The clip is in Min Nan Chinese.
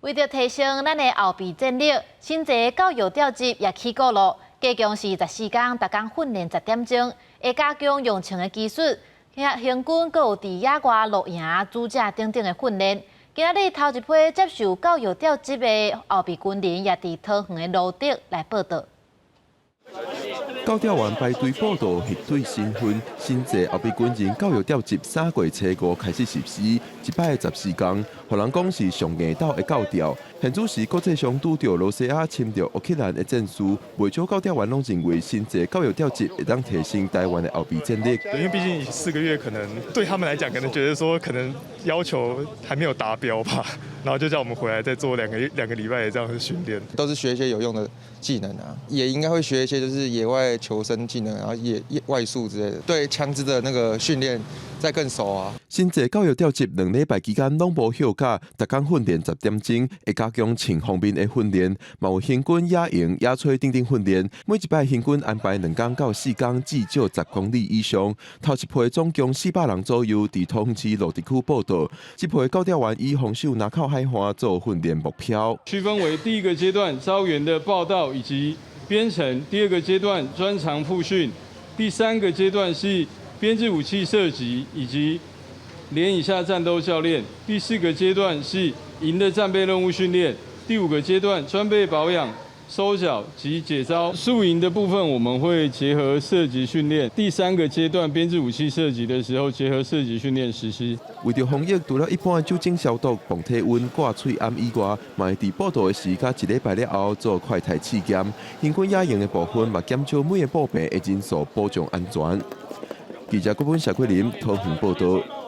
為著提升咱的後備戰力，新制教育調集也起鼓囉，加強是14工，逐工訓練10點鐘，會加強用槍的技術，行軍閣有佇野外露營、煮食等等的訓練。今仔日頭一批接受教育調集的後備軍人，也佇桃園的蘆竹來報到。教調員排隊報到核對身份，新制後備軍人教育調集3月初5開始實施，一擺14工，予人講是上硬鬥的教調。現此時國際上拄著羅西亞侵略烏克蘭的戰事，袂少教調員攏認為新制教育調集會當提升台灣的後備戰力。因為畢竟4個月可能對他們來講，可能覺得說可能要求還沒有達標吧，然後就叫我們回來再做2個禮拜的這樣的訓練。都是學一些有用的技能啊，也應該會學一些就是野外求生技能，然後野外宿之類的，對槍支的那個訓練再更熟啊。新制教育調集2禮拜期間攏無休假，逐工訓練10點鐘，會加強槍方面的訓練，嘛有行軍、野營、野炊等等訓練。每一擺行軍安排2工到4工，至少10公里以上。頭一批總共400人左右，佇桃園市蘆竹區報到。這批教調員以防守林口海岸做訓練目標。區分為第一個階段招員的報到以及編成，第二個階段專長復訓，第三個階段是編制武器射擊以及連以下戰鬥教練，第四個階段是營的戰備任務訓練，第五個階段裝備保養、收繳及解招。宿營的部分我們會結合射擊訓練，第三個階段編制武器射擊的時候，結合射擊訓練實施。為著防疫，除了一般的酒精消毒、磅體溫、掛喙罨以外，嘛會佇報到的時佮一禮拜了後做快篩試驗。行軍野營的部分嘛，減少每个步兵的人數，保障安全。記者郭本謝桂林桃園報道。